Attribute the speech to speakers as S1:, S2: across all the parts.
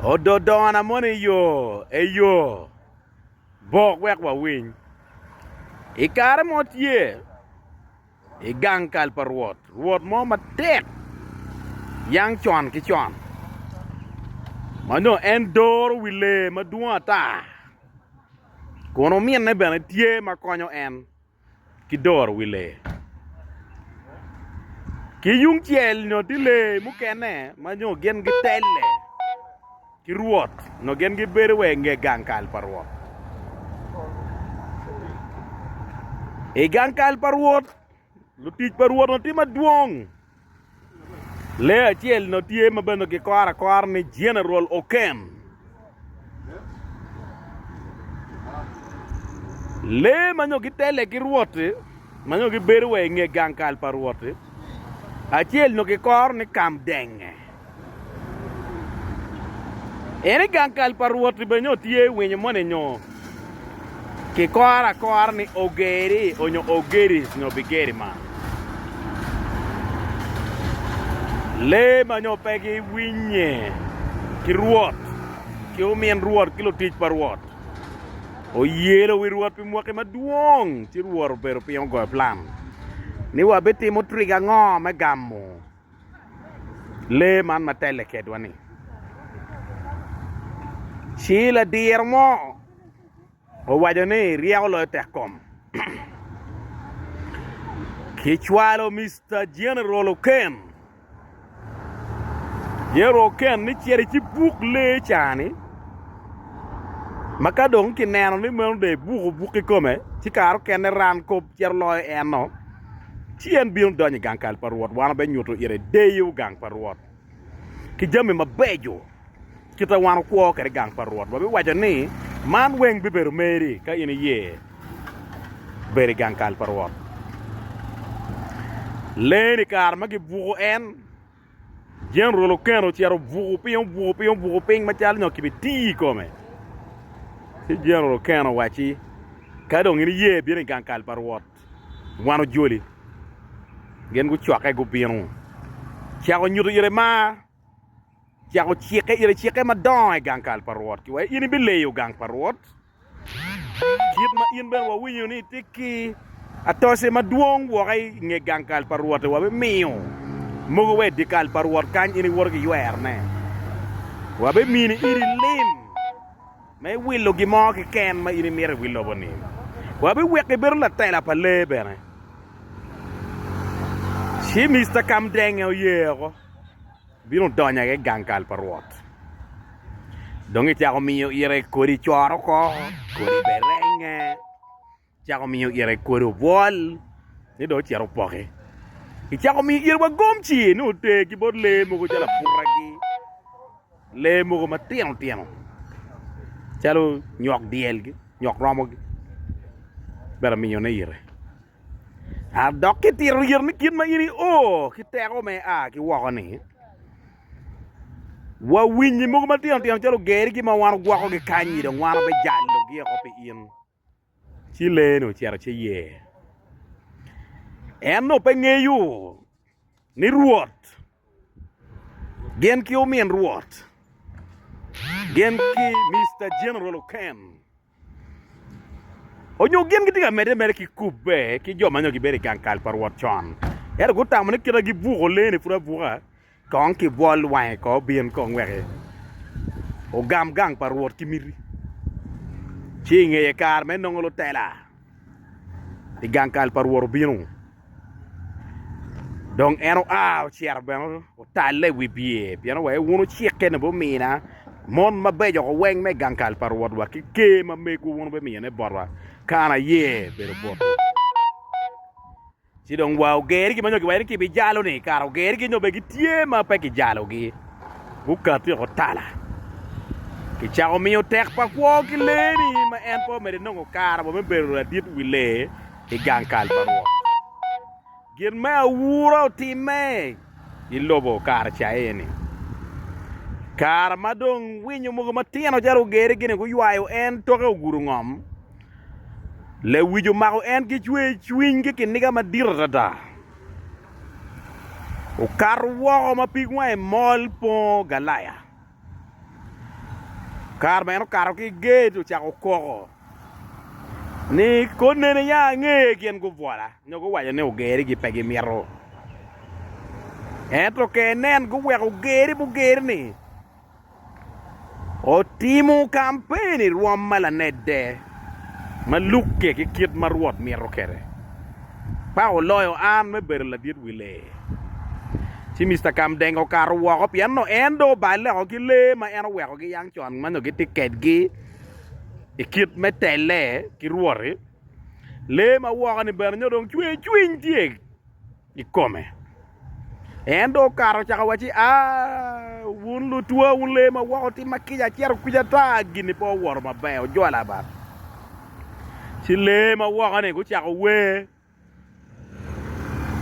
S1: Ododona mono i yo, eyo, bok wek wawiny. I kare mo tye i gang kal pa Rwot, Rwot mo matek yang con ki con, ma nongo en doro wi lee madwong ata, kun ominne bene tye ma konyo en. ki doro wi lee. Ki yung cel nyo tye lee mukene ma nyo gin gitelle ki rwot nyo gin gibedo wa i nge gang kal pa rwot. I gang kal pa rwot, lutic pa rwot onongo tye madwong. Lee acel onongo tye ma bene kikoro akora ni General Oken. Lee ma nongo gitele ki rwot-ti, ma nongo gibedo wa i nge gang kal pa rwot-ti, acel onongo kikoro ni Kamdenge. En i gang kal pa Rwot-ti bene nyo tye winyo moni nyo kikoro akora ni Ogeri onyo Ogeris nyo Bigerima. Lee ma nyo pe giwinye ki Rwot, ki omin Rwot ki lutic pa Rwot. Oyelo wi Rwot pi mwaki madwong ci Rwot obedo piny ogoyo plan ni wabitimo trig ango me gamo lee man ma telle kedwa-ni. Ci ladiro mo owaco ni ryeko loyo tekkom. Kicwalo Mister General Oken. General Oken ni cit icibuk lee ca-ni ma ka dong kineno ni meno dong ebuko buk kikome ci kare okene ran kop cito loyo en-no. Ci en bino donyo i gang kal pa Rwot, wan wabinyuto ite deyo gang pa Rwot ki jami mabeco kit ma wan okwo kwede i gang pa Rwot. Wabiwaco ni, 'Man weng bibedo meri ka in iye bedo i gang kal pa Rwot. Lee-ni kare ma gibuko en, General Okello ocito obuko piny, obuko piny, obuko piny macalo nyo kibitiyo i kome. Ci General Okello owacci, 'Ka dong in iye bino i gang kal pa Rwot, Wan ojoli, gin gucokke gubino, cako nyuto ire mar, cako cikke ire cikke madongo i gang kal pa Rwot, ki wa in ibileyo gang pa Rwot, kit ma in bene wawinyo ni itye ki atoce madwong woko i nge gang kal pa Rwot-ti, wabimiyo mogo wa i dyekal pa Rwot kany in iwoto ki ywerone, wabimini iri lim. Ma iwilo gin mo keken ma in imito i wi lobo-ni, wabiweko ibedo latela pa lee bene. Ci Mister Kamdenge oye oko, obino odonyo i gang kal pa Rwot. Dong ecako miyo ire kodi coro oko, kodi berenge. Icako miyo ire kodi obwol, ni dong ocito opoki. Icako miyo ire wa gomci ni oter ki bot lee mogo calo aputagi, lee mogo matino tino calo nyok dyelgi, nyok romogi bene miyone ire. A Dok kitito ire ni kit ma in io ki teko me a ki woko-ni, wa winyi mogo matino tino calo ogerigi ma wan ogwokogi kany-nyi dong wan wabijalogi oko pi in. Ci lee-ni ocito ci ye. En onongo pe ngeyo ni Rwot gin ki omin Rwot gin ki Mister General Oken onyo gin gitye ka medde mere ki kubbe ki jo ma nongo gibedo i gang kal pa Rwot con. Ento gutamo ni kit ma gibuko lee-ni pud abuka Kong kibwol wange ko obin kong wek ogam gang pa Rwot ki miti. Ci i ngeye kare me nongo lutela i gang kal pa Rwot obino. Dong en oa ocito bene otalle i wi bye, pien owaco wun wucikke ni wubimina mon mabeco woko weng me gang kal pa Rwot wa ki ker ma megwu wun wubimiyone botwa, ka an aye bedo botwu. Ci dong wa ogergi ma nyo giwaco ni kibijalo-ni, kara ogergi nyo bene gitye ma pe kijalogi, gukatti oko tala. Kicako miyo tek pa kwo ki lee-ni ma en pe omedde nongo kare wa me bedo ladit wi lee i gang kal pa Rwot. Gin me aura otimme i lobo kare ca eni. Kare ma dong winyo mogo matino calo ogergi-ni guywayo en toke ogudo ngom, Lewic omako en ki cwercwiny ki kiniga madit adada. Okato woko ma pig wange mol pongo Galaya. Kare ma en okato ki i gate ocako koko ni konene ya ange gin gubwola nyo guwaco ni ogerigi pe gimito. Ento ka inen guweko ogeri mugeri-ni Otimo kampen i rwom ma lanedde ma lukke ki kit ma Rwot mito kwede. Paka oloyo an me bedo ladit wi lee. Ci Mister Kamdenge okato woko pien onongo en dong oballe oko ki lee ma en owekogi yang con ma onongo gitye kedgi i kit me telle ki Rwot-ti. Lee ma woko-ni bene nyo dong cwercwiny tye. i kome. En dong okato ocako wacci, Aa, wun lutwa, wun lee ma woko timma kica, acito kwica ata, gin-ni pe owoto maber, wujola ba. Ci lee ma woko-ni gucako wer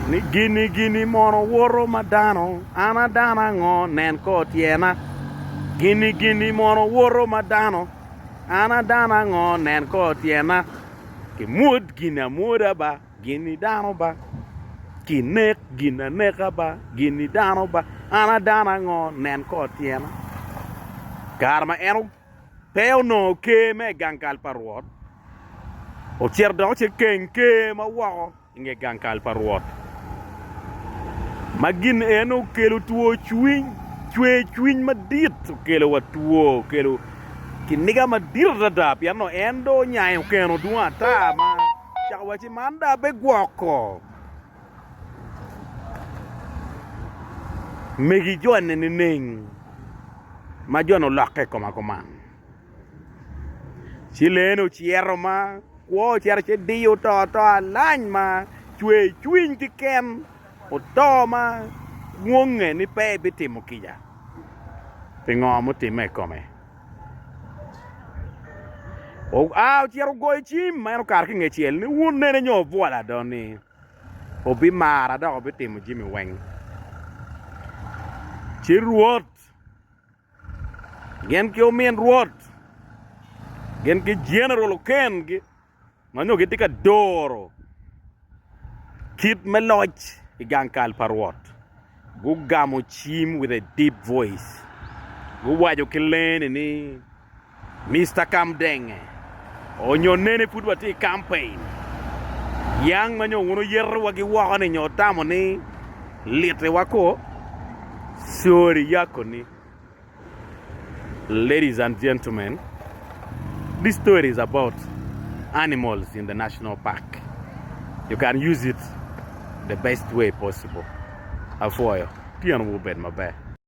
S1: ni, Gini, gini mono woto ma dano, an a dano ango, nen kor tyena. Gini, gini mono woto ma dano, an a dano ango, nen kor tyena. Kimwod gin amwoda ba. Gin-ni dano ba, kinek gin aneka ba, gin-ni dano ba, an a dano ango, nen kor tyena. Kare ma en pe onongo ker me i gang kal pa Rwot, ocito dok oce keng ker ma woko i nge gang kal pa Rwot, ma gin en okelo two cwiny, cwer cwiny madit, okelo wa two, okelo kiniga madit adada, pien onongo en dong onyayo keno dwong ata ma Ocako wacci, Man dong abigwoko megi jone nining ma jone olokke i koma kuman? Ci lee-ni ocito ma kwo ocito ci diyo oto ato alany ma cwer cwiny keken oto ma kwonge ni pe ebitimo kica pi ngo mutimme i kome. Oa ocito ogoyo cim ma en okato ki i nge cel ni, Wun nene nyo wubwola do ni wubimara dok wubitimo jami weng. Ci Rwot gin ki omin Rwot gin ki Jeneral Oken ma nongo gitye ka doro kit me loc i gang kal pa Rwot, gugamo cim with a deep voice guwaco ki lee-ni ni, Mister Kamdenge, onyo nene pud watye i kampein, yang ma nyo wun wuyetowa ki woko-ni nyo wutamo ni litiwa ko? Sorry yakoni. Ladies and gentlemen, this story is about animals in the national park. You can use it the best way possible. Apwoyo, tyeno wu obed maber.